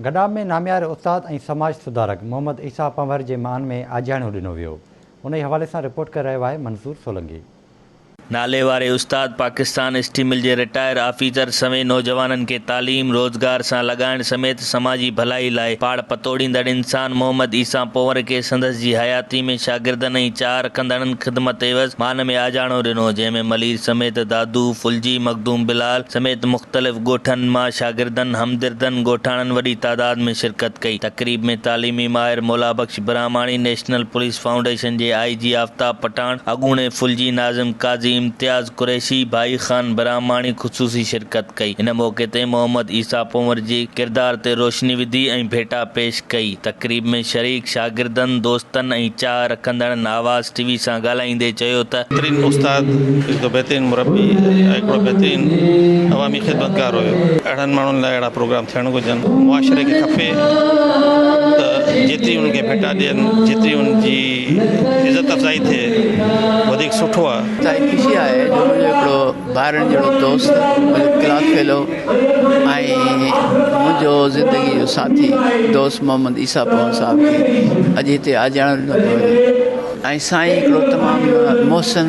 گڏاپ ۾ نامياري استاد ۽ سماج سڌارڪ محمد عيسيٰ پنهور جي مان ۾ آجياڻو ڏنو ويو. انهي حوالي سان رپورٽ ڪري رهيو آهي منظور سولنگي. نالي واري استاد پاڪستان اسٽيل مل جي رٽائر آفيسر سوين نوجوانن کي تعليم، روزگار سان لڳائڻ سميت سماجي ڀلائي لاء پاڙ پتوڙيندڙ انسان محمد عيسيٰ پنهور کي سندس جي حياتي ۾ شاگردن ۽ چاهه رکندڙن خدمت عيوض مان ۾ آجياڻو ڏنو جنهن ۾ ملير سميت دادو، ڦلجي، مخدوم بلال سميت مختلف ڳوٺن مان شاگردن، همدردن، ڳوٺاڻن وڏي تعداد ۾ شرڪت ڪئي. تقريب ۾ تعليمي ماهر Maula Bakhsh Brahmani, national police foundation جي آء جي آفتاب پٺاڻ، اڳوڻي ڦلجي ناظم قاضي امتياز قريشي، ڀائي خان براهماڻي خصوصي شرڪت ڪئي. ان موقعي تي محمد عيسيٰ پنهور جي ڪردار تي روشني وڌي ۽ ڀيٽا پيش ڪئي. تقريب ۾ شريڪ شاگردن، دوستن ۽ چاهه رکندڙن آواز ٽي وي سان ڳالهائيندي چيو ته. بهترين استاد، هڪڙو بهترين مربي ۽ هڪڙو بهترين عوامي خدمتگار هيو. اهڙن ماڻهن لاء اهڙا پروگرام ٿيڻ گهرجن. معاشري کي کپي ته جيتري انهن کي ڀيٽا ڏين، جيتري انهن جي عزت افزائي ٿئي وڌيڪ سٺو آهي. انتهائي خوشي آهي جو منهنجو هڪڙو ڀائرن جهڙو دوست، منهنجو ڪلاس فيلو ۽ منهنجو زندگي جو ساٿي دوست محمد عيسيٰ پنهور صاحب کي اڄ هتي آجياڻو ڏنو پيو وڃي. ۽ سائين هڪڙو تمام محسن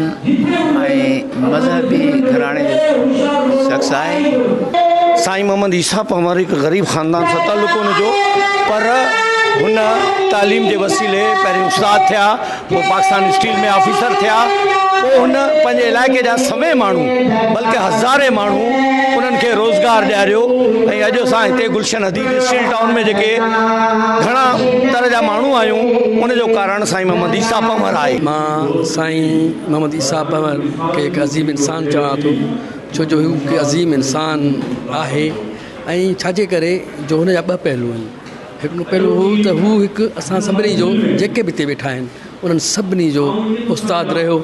۽ مذهبي گهراڻي جو شخص آهي. سائين محمد عيسيٰ پنهور هڪ غريب خاندان سان تعلق هن جو پر هن تعليم جي وسيلي پهرين استاد ٿيا پوء پاڪستان اسٽيل ۾ آفيسر ٿيا پوء هن پنهنجي علائقي جا سوين ماڻهو بلڪه هزارين ماڻهو انهن کي روزگار ڏياريو ۽ اڄ اسان هتي گلشن حديد اسٽيل ٽائون ۾ جيڪي گهڻا تر جا ماڻهو آهيون ان جو ڪارڻ سائين محمد عيسيٰ پنهور آهي. مان سائين محمد عيسيٰ پنهور کي هڪ عظيم انسان چوان ٿو ڇو جو هو هڪ عظيم انسان آهي ۽ ڇاجي ڪري جو هن جا ٻه پهلو آهن هڪڙو پهلو هو ته هو هڪ اسان سڀني جو جيڪي به هتي ويٺا آهن انهن سڀني جو استاد رهيو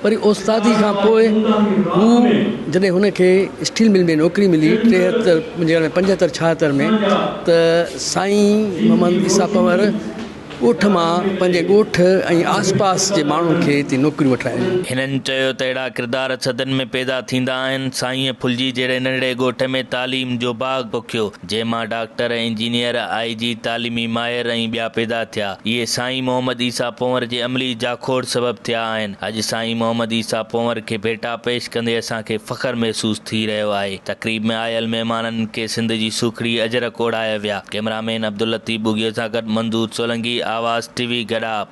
وري استادي کان پوء هو جڏهن هن کي اسٽيل مل ۾ نوڪري ملي 73 منهنجي خيال ۾ 75 76 ۾ ته سائين محمد عيسيٰ پنهور ڳوٺ مان پنهنجي ڳوٺ ۽ آس پاس جي ماڻهن کي هتي نوڪريون وٺرايون. هنن چيو ته اهڙا ڪردار صدين ۾ پيدا ٿيندا آهن، سائينء ڦلجي جهڙي ننڍڙي ڳوٺ ۾ تعليم جو باغ پوکيو، جنهن مان ڊاڪٽر، انجنيئر، آء جي، تعليمي ماهر ۽ ٻيا پيدا ٿيا. اهي سائين محمد عيسيٰ پنهور جي عملي جاکوڙ سبب ٿيا آهن. اڄ سائين محمد عيسيٰ پنهور کي ڀيٽا پيش ڪندي اسان کي فخر محسوس ٿي رهيو آهي. تقريب ۾ آيل مهمانن کي سنڌ جي سوکڙي اجرڪ اوڍايا ويا. ڪئميرا مين عبداللطيف ٻگهيو سان گڏ منظور سولنگي، آواز ٽي وي، گڏاپ.